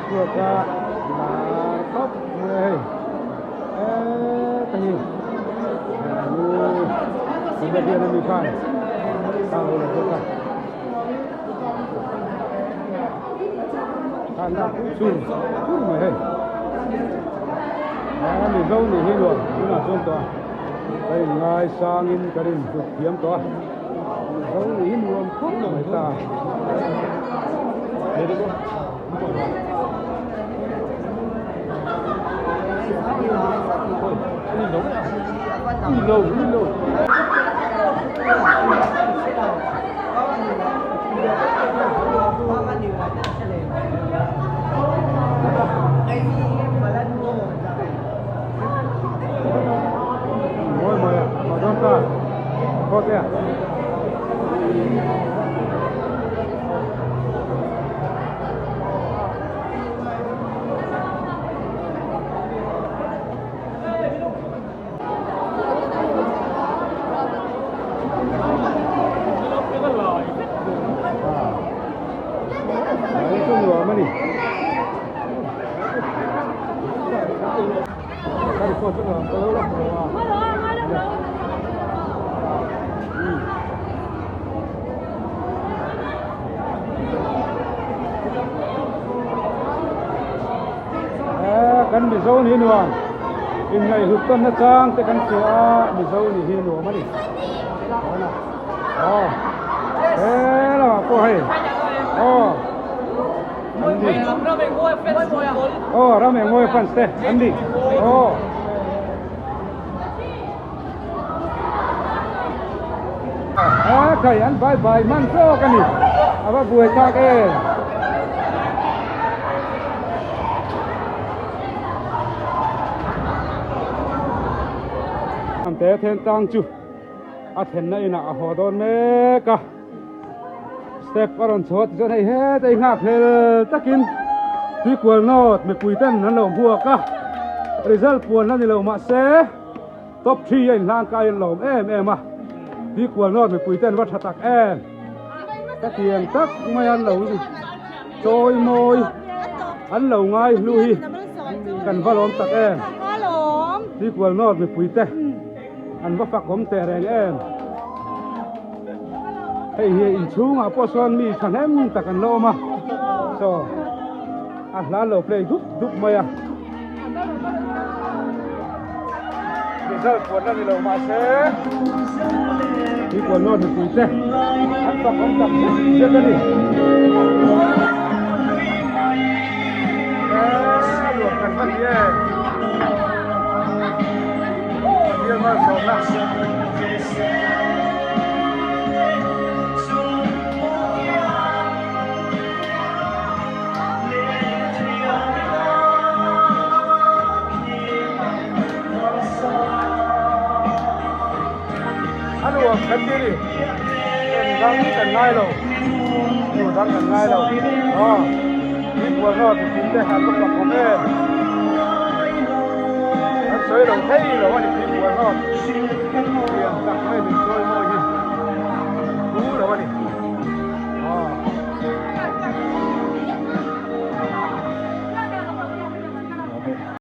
chhuak a lar khawp mai a hei heta hi comedian ami khan a lo la bawk a khan a chur chur mai hei a mizo nih hi nuam tunah chuan tawh a ka inngaisangin ka rinhlut thiam tawh a. Zo nih hi nuam khawp mai ta. Ni lo, ni lo. Mawi mawi a, a dawn ta. Khawt e. Chu nuam a ni. Kan Mizo ni nuam inngaihhlut tawn na chang te kan hria a Mizo ni hi nuam a ni aw he lamah pawh hei aw. An ni. Aw ram eng mawi fans te an ni. Aw. A khai an bye bye man zawk a ni. A va buai tak em. An te then tang chu a thlenna inah a haw dawn mek a. Step a rawn chhuah tichuan hei heta i nghak hlel takin tuikual nawt mipui ten an lo hmuak a result puan la ni lo mahse top three a inhlang kai an lawm em em a tuikual nawt mipui ten va tha tak em ka tiang tak mai an lo chawi mawi an lo ngai hlu hi kan va lawm tak em tuikual nawt mipui te An va fak awm teh reng em. Hei hi inchhungah pawh sawn mi thahnem tak an la awm a. Saw a hla lo play dup dup mai a. Result puan la ni lo mahse Tuikual North mipui te an fak awm tak zet zet a ni. A luak kan va ti em. A nuam kan ti ni eng dang kan ngai lo tu dang kan ngai lo aw mipui ho mipui te an va fak awm em. An sawi lo thei lo a ni tih buai hlawm. Lian tak mai min chawi